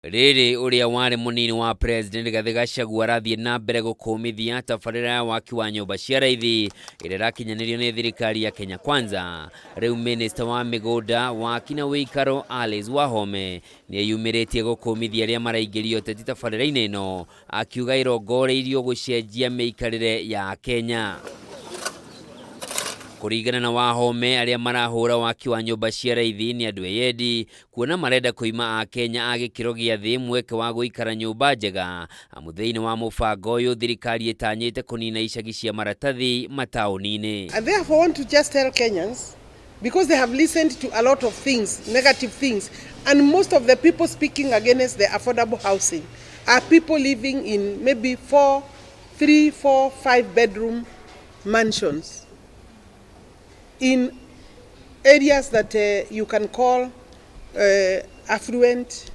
Rĩrĩ ũrĩa warĩ mũnini wa President Rigathĩ Gachagua arathiĩ na mbere gũkũmithia tabarĩra ya waki wa nyũmba cia raithi ĩrĩa ĩrakinyanĩrio nĩ thirikari ya Kenya Kwanza. Rĩu Minista wa mĩgũnda, waki na wĩikaro Alice Wahome nĩeyumĩrĩtie gũkũmithia arĩa maraingĩria ũteti tabarĩra-inĩ ĩno akiuga ĩrongoreirio gũcenjia mĩikarĩre ya Akenya. Kũringana na Wahome, arĩa marahũra waki wa nyũmba cia raithi nĩ andũ eyendi kuona marenda kũima Akenya a gĩkĩro gĩa thĩ mweke wa gũikara nyũmba njega, amu thĩinĩ wa mũbango ũyũ thirikari ĩtanyĩte kũnina icagi cia maratathi mataũni-inĩ. I therefore want to just tell Kenyans, because they have listened to a lot of things, negative things, and most of the people speaking against the affordable housing are people living in maybe 4, 3, 4, 5 bedroom mansions in areas that you can call affluent,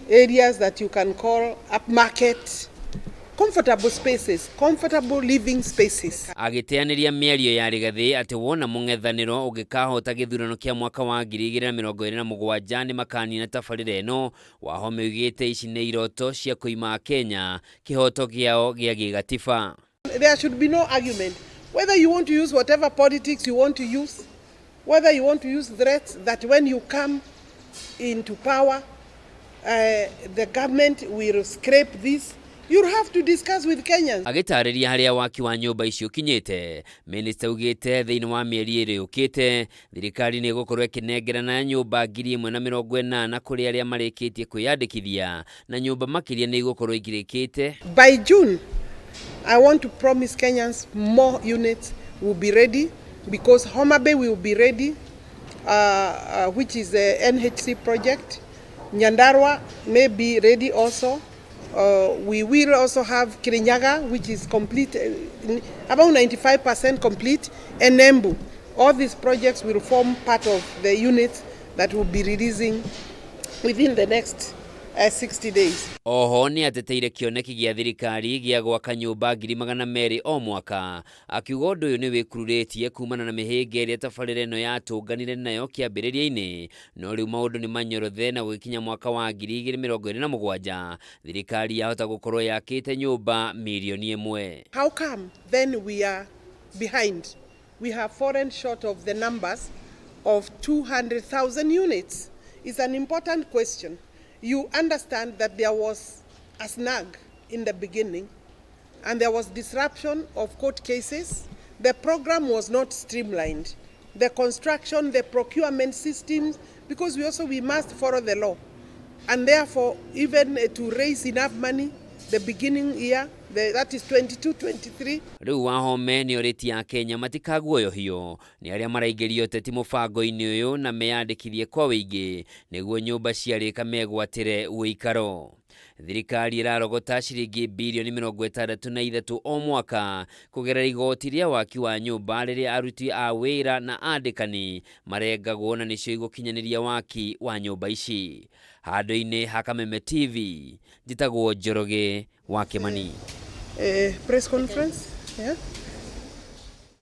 areas that you can call upmarket, comfortable spaces, comfortable living spaces. Agĩteanĩria mĩario ya Rigathĩ atĩ wona mũng'ethanĩro ũngĩkahota gĩthurano kĩa mwaka wa 2027 nĩ makanina tabarĩra ĩno, Wahome oigĩte ici nĩ iroto cia kũima Akenya kĩhoto kĩao gĩa gĩgatiba. There should be no argument. Whether you want to use whatever politics you want to use, whether you want to use threats that when you come into power, the government will scrape this, you'll have to discuss with Kenyans. Agĩtarĩria harĩa waki wa nyũmba icio ũkinyĩte, minista augĩte thĩinĩ wa mĩeri ĩrĩ yũkĩte thirikari nĩ ĩgũkorwo ĩkĩnengerana nyũmba 1080 kũrĩ arĩa marĩkĩtie kwĩyandĩkithia na nyũmba makĩria nĩ igũkorwo ikĩrĩkĩte. By June, I want to promise Kenyans more units will be ready because Homa Bay will be ready, which is the NHC project. Nyandarua may be ready also. We will also have Kirinyaga, which is complete, about 95% complete, and Embu. All these projects will form part of the units that will be releasing within the next 60 days. Oho nĩ ateteire kĩoneki gĩa thirikari gĩa gwaka nyũmba 200,000 o mwaka, akiuga ũndũ ũyũ nĩ wĩkururĩtie kumana na mĩhĩnga ĩrĩa tabarĩra ĩno yatũnganire nayo kĩambĩrĩria-inĩ, no rĩu maũndũ nĩ manyorothe na gũgĩkinya mwaka wa 2027 thirikari yahota gũkorwo yakĩte nyũmba 1 mirioni. How come then we are behind? We have fallen short of the numbers of 200,000 units. It's an important question. You understand that there was a snag in the beginning and there was disruption of court cases. The program was not streamlined. The construction, the procurement systems, because we must follow the law. And therefore, even to raise enough money, the beginning year, that is 22, 23. Rĩu Wahome nĩ orĩtie Akenya matikaguoyohio nĩ arĩa maraingĩria ũteti mũbango-inĩ ũyũ na meyandĩkithie kwa wĩingĩ nĩguo nyũmba ciarĩka megwatĩre ũikaro. Thirikari ĩrarogota ciringi 63 birioni o mwaka kũgerera igoti rĩa waki wa nyũmba rĩrĩa aruti a wĩra na andĩkani marengagwo na nĩcio igũkinyanĩria waki wa nyũmba ici. Handũ-inĩ ha Kameme TV, njĩtagwo Njoroge wa Kĩmani. Press conference. Yeah.